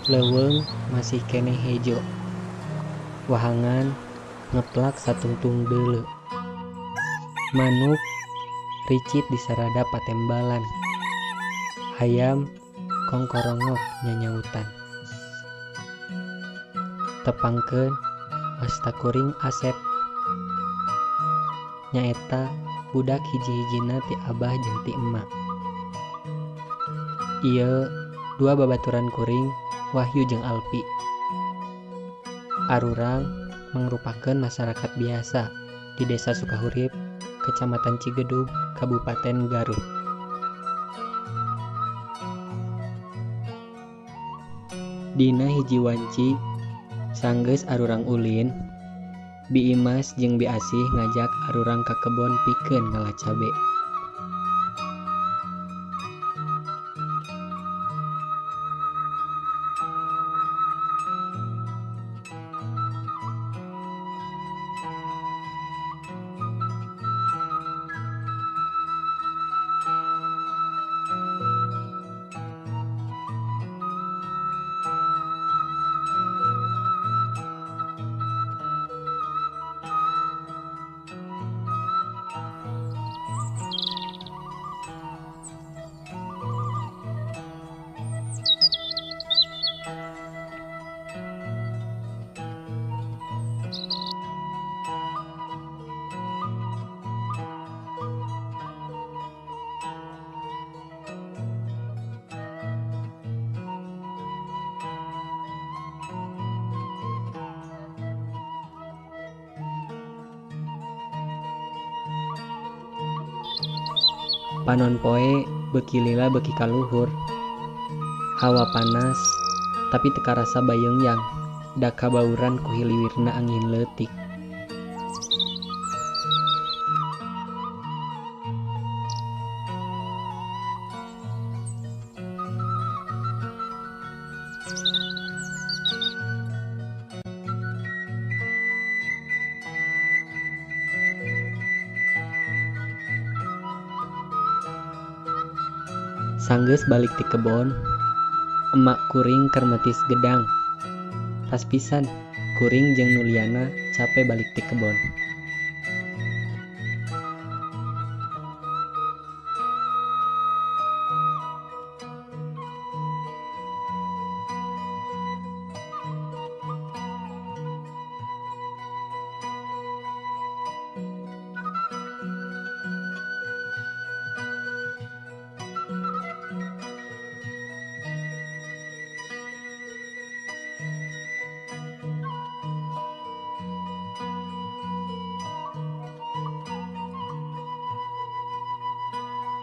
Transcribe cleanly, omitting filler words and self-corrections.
Leuweung masih keneh hejo. Wahangan ngeplak satungtung deuleu. Manuk ricit di sarada patembalan. Hayam kongkorongok nyanyautan. Tepangkeun wasta kuring Asep. Nyaeta budak hiji-hijina ti abah jeung ti emak. Ieu dua babaturan kuring, Wahyu jeung Alpi. Arurang mangrupakeun masyarakat biasa di Desa Sukahurip, Kecamatan Cigedug, Kabupaten Garut. Dina hiji wanci sanggeus arurang ulin, Bi Imas jeung Bi Asih ngajak arurang ka kebon pikeun ngala cabe. Panon poe beuki lila beuki kaluhur. Hawa panas tapi teu karasa bayeungyang da kabauran ku hiliwirna angin leutik. Sanggeus balik ti kebon, emak kuring keur metis gedang. Pas pisan kuring jeung nu lianna cape balik ti kebon.